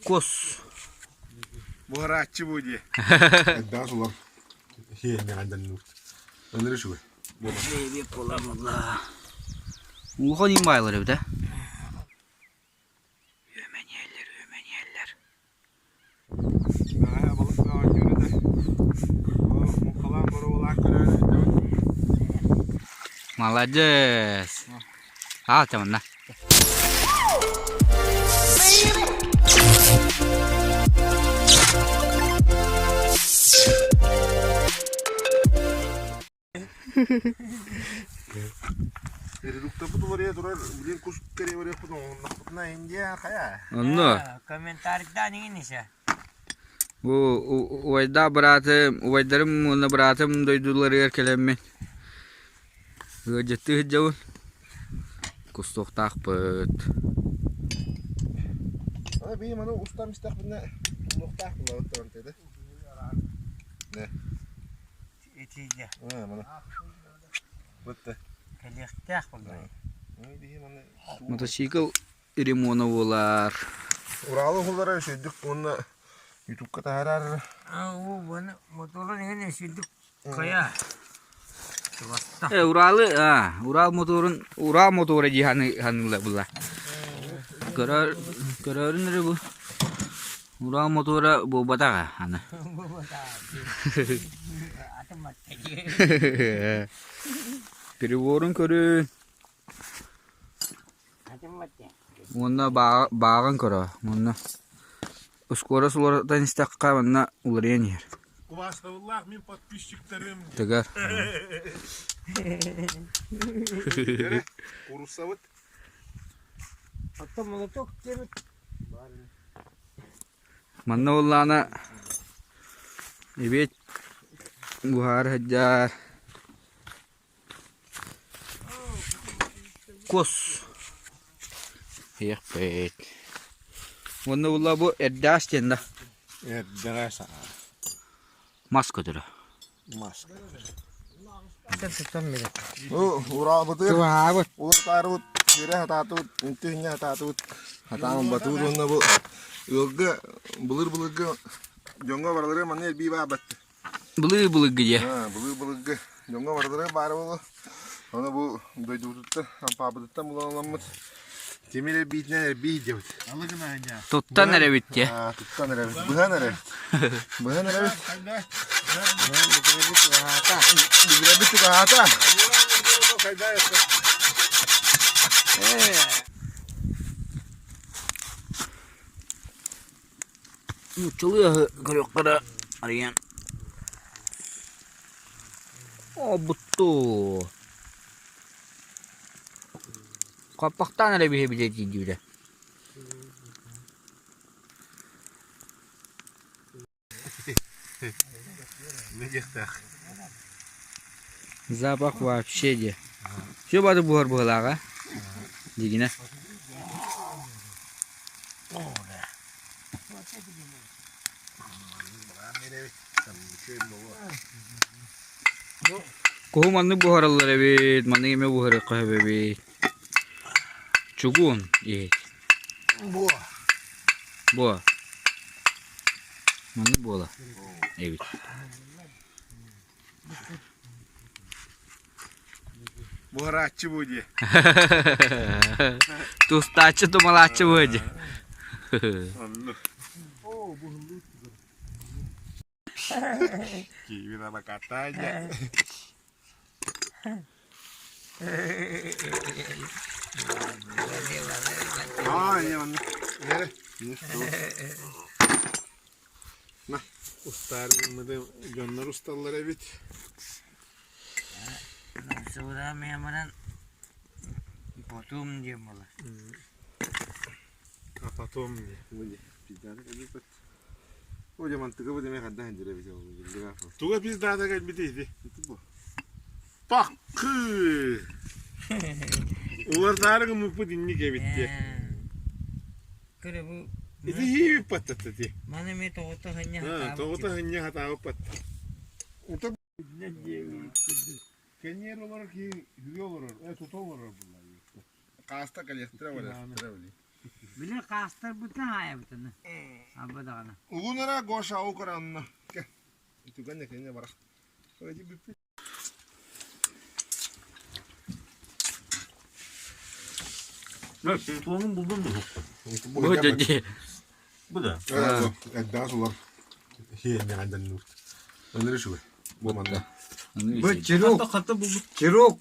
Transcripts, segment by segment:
Кус. Буһарааччы бу дии. Элбэх улар хиэннэҕэн Өнөр үчүгэй. Улахан имбайлар эбит ээ. Үөмэниэллэр, үөмэниэллэр. Молодец! Аа, чаманна. Редукторбут уларыйа турар, билин кус кэрэ барыахпыт оҥоһуннахпытына Индия хайа? Онно. Комментарийдаан иҥин ise. Бу убайдаах быраатым, убайдарым уонна быраатым дойдуларыгар кэлэммин ыалдьыттыы сылдьабын. Кустуохтаахпыт. Аны бии маны устан истэхпинэ туллуохтаах булабыт туран Не. Итиигэ. Маны. Бытты. Кэлиэхтээх буолла. Мотоцикл ремона буолар. Уралы уһуллара үчүгдүк уонна ютубка таһаарар. Моторун иһин үчүгдүк хайа. Э, Уралы, а, Урал моторун, Урал мотора дии ханыылар була. Көрөр, көрөрүн эрэ бу. Урал мотора буолбатаҕа аны. Переговорун көрүн. Уонна бааҕын көрө. Уонна скорость уларытан истэххэ манна уларыйан иһэр. Убаастабыллаах мин подписчиктарым. Тыгар. Куруссабыт. Оттон молоток диэбит. Манна буоллаҕына эбиэт буһаары сылдьар. Кус иэхпит. Уонна буолла бу эрдэҕэс диэн да. Эрдэҕэс Мас көтөрө. Мас Ураабытыгар Туһаабыт. уларытаарыбыт, үөрэ сатаатыбыт, үнтү инньэ сатаатыбыт, сатаан батыбыт уонна бу ыалга былыр-былыргы дьоҥҥо барылары манна эрбии баабат. Былыы-былыргы дьиэ. Былыы-былыргы дьоҥҥо барылары баара буолуо. Ону бу дойдубутуттан, ампаабытыттан булан ыламмыт тимир эрбиитинэн эрбии диэбит. Туттан эрэбит дьэ. Туттан эрэбит. Быһан эрэбит. Быһан эрэбит. Бүгүрэбит чугаһаата. Нууччалыы аһы көрүөххэ арыйан Ообуттуу Хаппахтаан эрэ биһи билиэтиирдиирэ Запах вообще диэ. Все бары буһар быһылааҕа дигинэ. Куһу маннык буһараллар эбит, маннык эмиэ буһарыахха сөп эбит. Чугуун иһит. Буо. Буо. Маннык буола эбит. Буһарааччы бу дии. Тустааччы тумалааччы бу дии. Оннук. Киевин абакатаня. Аа, не маннык. Нere? На, устаар гыммыты дьоннор усталлар эбит. Суураа потом диэн буолар. А потом не. О, дьамантыга бу деме хадда хандира бит ол. Туга пиздаата кэлбитий ити? Паккы! Улардаары гыммыппыт инник эбит диэ. Көрө бу Ити иибиппаттата ти. Маны эмиэ тоҕото ханньа хатаабыт. Тоҕото ханньа хатаабыппат. Ута Кэнниэр олорор киһи үгэ олорор, э тута олорор булла. Кааста коллектора бар, Били хаастарбытын хаайабытын. Абы даҕаны. Угун эрэ Гоша ол көрөннө. Түгэн экене барах. Телефонун булдум бу. Бу дьэ. Бу да. Элбэҕэ сулар. Хиэннэҕэндэн Өнөрү шүгэй. Бу манна. Бу чирок. Хатта булдум. Чирок.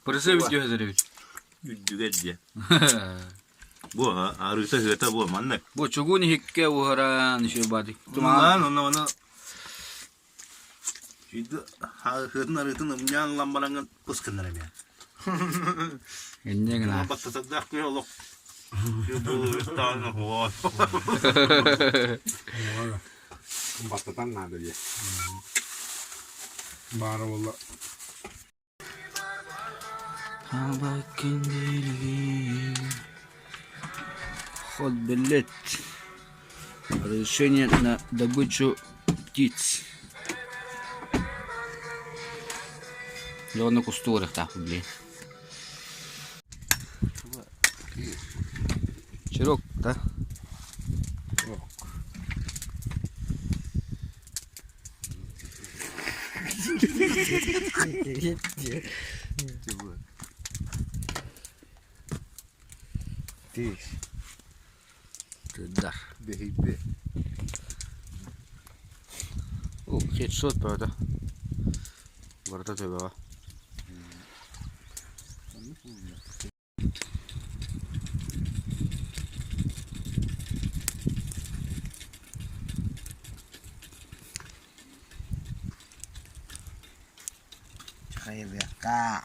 Пырысы бит дьөһөдөрүбүт. Үрдүгэр дьэ. Бу арыыта ыата бу манна. Бу чугун иһикке уһаран еще бадык. Тумаан онно онно Хытын арыытын ымньаан ылан бараҥҥын пыс гыннар эмиэ. Инньэ гына. Баттатардаах киһи олох. Баттатан наада диye. Баара буолла. Ход билет. Разрешение на добычу птиц. Дьэ онно кустуу барыахтаахпын блин. Чирок, да? Тыдар. Бэһийбэ. О, хедшот правда. Барыта төбөҕө. Хайылыахха.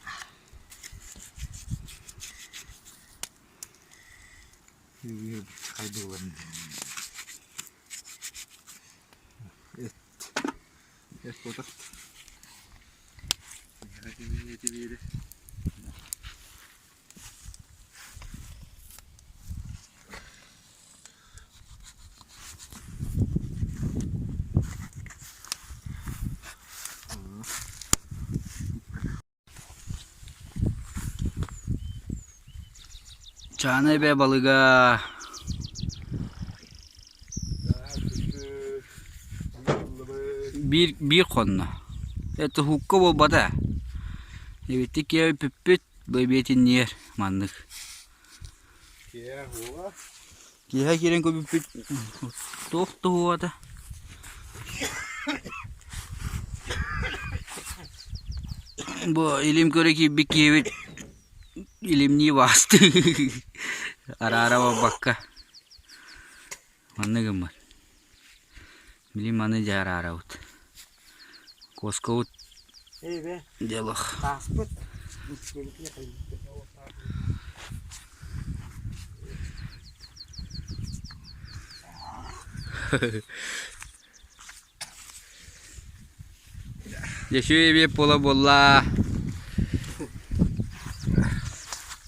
Хайдылан. Эт. Эт ботах. Чаана эбэ балыга биир биир хонно. Это хукка буолбата. Эбиттик киэби бүппүт, бэйбиэтинниэр маннык. Киэһэ киирэн көрбүппүт туох туһуота. Бу илим көрө киирбит киһибит илимнии баастыы араара барбакка маннык гыммыт. Билим маны дьэ араарабыт. Куоскабыт делох. Тааспыт. Дьэ үчүгэй буола буолла.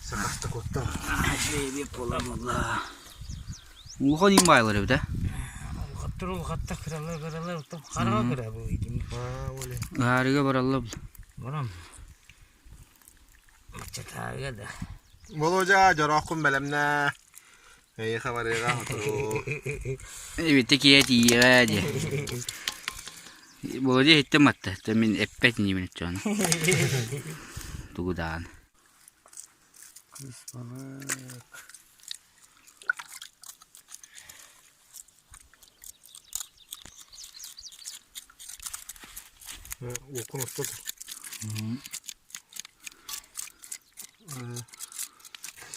Саҥаста куттал. Үчүгэй буола буолла. Улахан иин баайлар эбит ээ. Улахаттар улахаттар кыралар кыралар хараҕа кыра бу итини. Ыһаарыга бараллар. Барам. Баччатааҕыга да. Володя, дьорооххун бэлэмнээ. Эйиэхэ барыаҕа сотору. Эбитэ киһи тиийиэҕэ диэ. Володя иһиттэн матта. Мин эппэт инибин оччоҕуна. Тугу даҕаны. Кыыс балык. Уоккун отто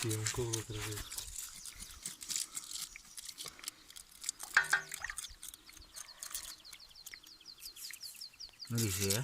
Съемка была Нөрүсүө.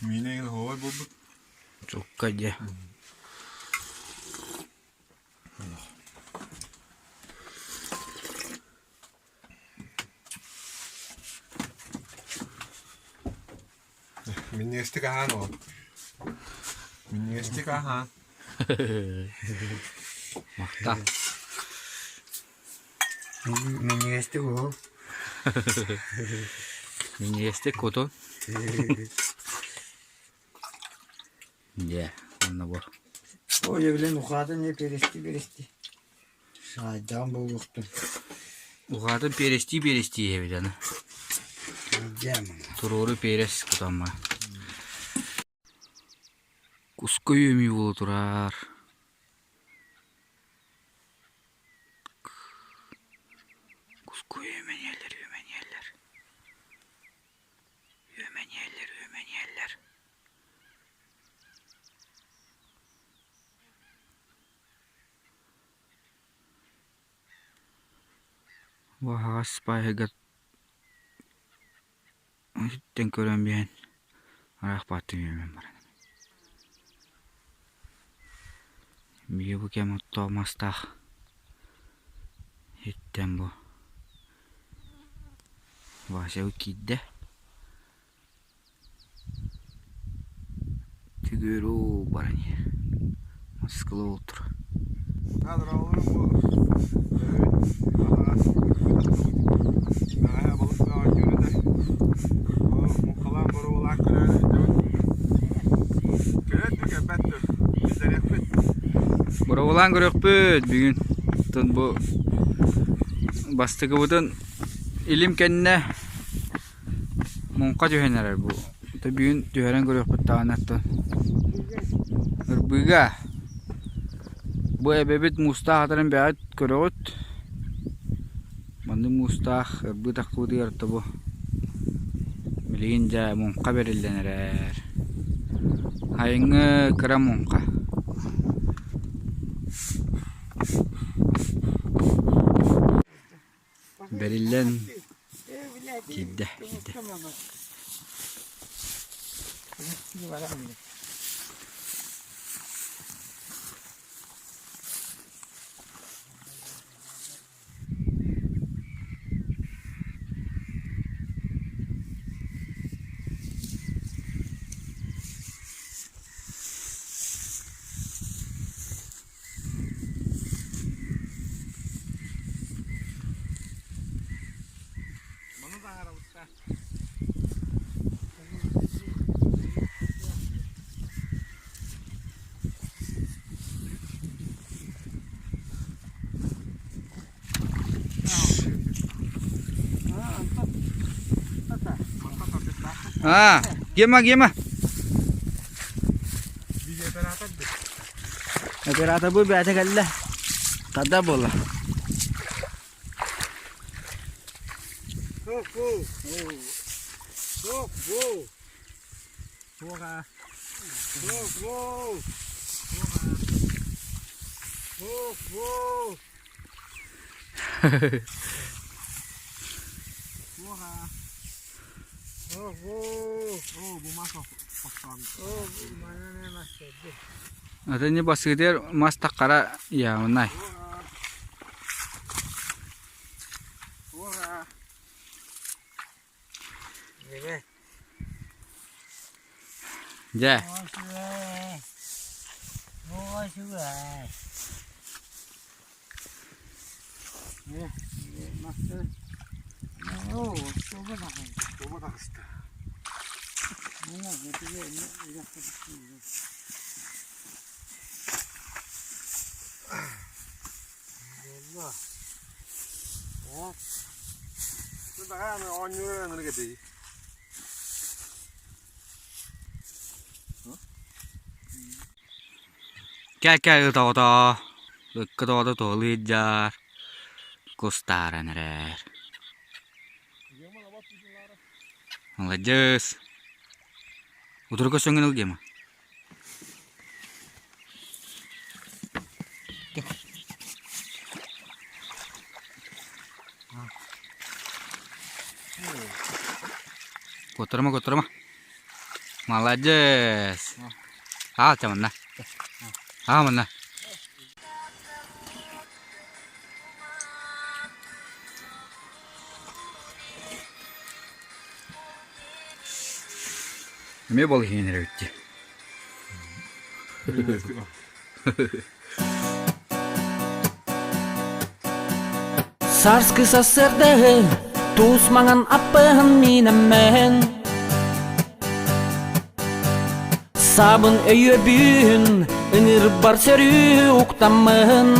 Миинэ эҥин оһуобай буолбут. Чукка дьэ. Минньигэстик аһаан ол. Минньигэстик аһаан. Махтал. Минньигэстик уһул. Минньигэстик кутун. Дьэ, онно бу. Ой, билэн ухаатын не перести перести. Саайдаан буолуохтун. Ухаатын перестии перестии эбит аны. Туруору перес кутамма. Куска үөмүү буола турар. Куска үөмэниэллэр, үөмэниэллэр. Үөмэниэллэр, үөмэниэллэр. Бу аһаҕас баайыгар Итинтэн көрөн биһэн ыраах бааттым үөмэн баран. Биһи бу кэм оттоох мастаах иттэн бу Вася киирдэ. Түгүөрү баран иһэр. Москва турар. Боруобалаан көрүөхпүт бүгүн. Оттон бу бастакыбытын илим кэннэ Муҥха түһэн эрэр бу. Бүгүн түһэрэн көрүөхпүт даҕаны оттон. Ырбыыга. Бу эбэбит муустаах атарын бэҕэт көрөҕүт. Маннык муустаах ырбыы таххыбытыгар то бу билигин дьэ муҥха бэриллэн эрэр. Айыҥҥы кыра муҥха. Бэриллэн киирдэ киирдэ А, Гема, Гема. Оператор бу бэйэтэ кэллэ. Тада буолла. Атын басыытыгар мас таххара явнай. Дьэ. Кэ-кэ ытоҕото, ыкка тоҕото туһалыыр кустааран эрэр. Маладьыас. Утары көрсөҥҥүн ыл диэмэ. Куоттарыма, куоттарыма. Маладьыас. Аал чаманна. Аа манна. Эмиэ бол иһин эрэ битти. Сарскы сарсыардаһы туус маҥан аппыһын миинэммэһин Саабын өйүөбүүн ыҥырбар сөрүү уктаммыһын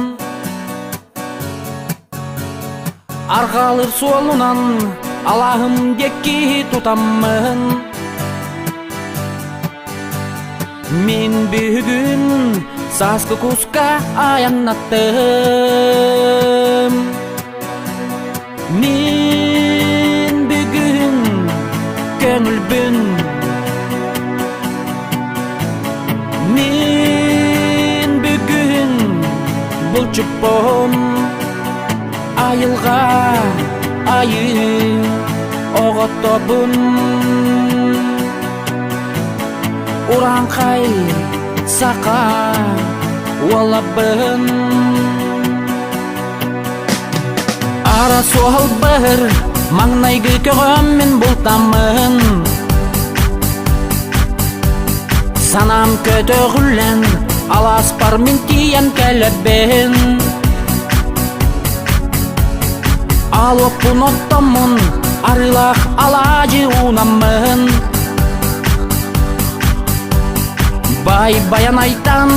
Арҕаалыр суолунан алааһым диэки тутаммын Мин бүгүн сааскы куска айаннаттым Мин бүгүн көҥүлбүн Мин бүгүн булчуппун Айылҕа айыы оҕотобун Урааҥхай саха уолабын Ара суол быһыр маҥнайгы көҕөм мин бултаммын Санаам көтөҕүллэн алааспар мин тиийэн кэлэбин Алоппун оттоммун арыылаах алаадьы уунаммын Бай баянайтан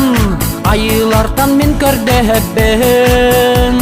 айыылартан мин көрдөһөбүн.